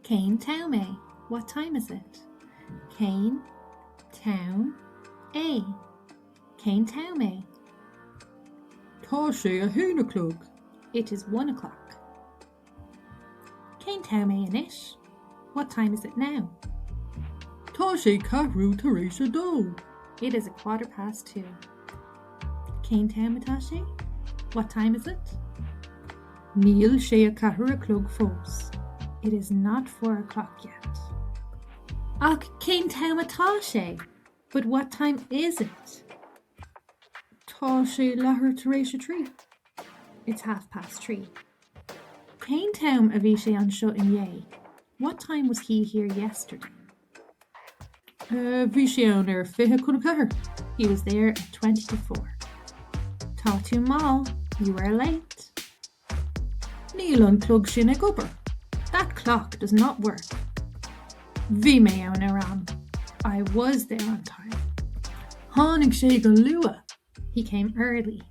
Cén t-am é? What time is it? Cén t-am é? Cén t-am é? Tá sé a haon a chlog. It is one o'clock. Cén t-am é anois? What time is it now? Tá sé ceathrú tar éis a dó. It is a quarter past two. Cén t-am atá sé? What time is it? Níl sé a ceathair a chlog fós. It is not o'clock yet. Ach cén t-am atá sé? But what time is it? Tá sé leathuair tar éis a trí. It's half past three. Cén t-am a bhí sé anseo inné? What time was he here yesterday? Bhí sé ann ar 3:40. He was there at 3:40. Tá tú mall, you are late. Níl an clog sin ag obair. That clock does not work. Bhí mé ann ar am. I was there on time. Tháinig sé go luath. He came early.